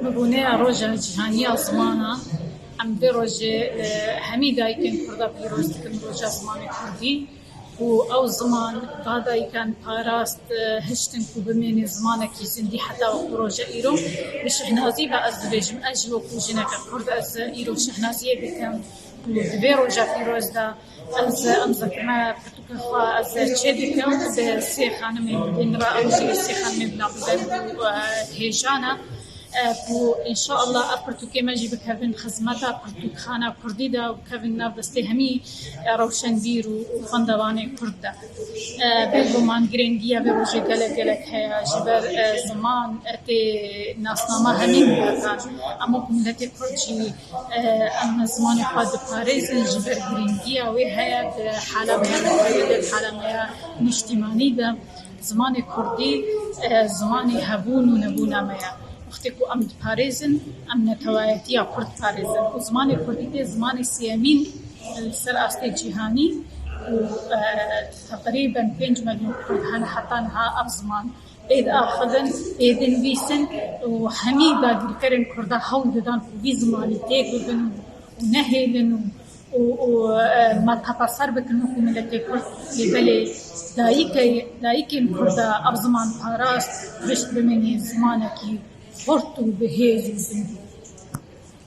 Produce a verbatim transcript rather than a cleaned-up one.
Bi bûneya Roja Cîhanî ya Zimana, em vê rojê li hemî dayikên Kurda pîroz dikin, Roja Zimanê Kurdî. Û ew ziman va dayikan parast, hiştin ku bimêne zimanekî zindî heta wek roja îro. Bi şehnazî ve ez dibêjim, ez jî wekû jineke Kurd ez îro şehnaziyê dikim. Û di vê roja pîroz de ez, em zekime pirtûka xwe ez çê dikim, bi sê xanimên din re, ew jî sê xanimên bila bibe ku, e, hêjana, e, ku înşallah ev pirtûkê me jî bikevin xizmeta pirtûkxana Kurdî de û bikevin nav destê hemî, e, rewşenbîr û, û xwendevanê Kurd de. E, bêguman girîngiya vê rojê gelek gelek heye ji ber, e, ziman, e, tê nasnama hemî miletan. Em wekû miletê Kurd jî, e, em zimanê xwe diparêzin ji ber girîngiya wê heye di hala me ya neteweyî de, di hala me ya niştîmanî de. Zimanê Kurdî, e, zimanê hebûn û nebûna me ye. Wextê ku em diparêzin, em netewayetiya Kurd diparêzin. Û zimanê Kurdî tê zimanê sêyemîn li ser astê cîhanî û, e, teqrîben pênc milyon Kurd hene heta niha ev ziman ê diaxivin, ê dinivîsin û hemî dagirkerên Kurda hewl didan ku vî zimanî têk bibin û nehêlin û, û, û, e, malpepa ser bikin wekû miletê Kurd. Lê belê dayikê, dayikên Kurda ev ziman parast, pişt bimînî zimanekî xurt û bi hêz û zindî.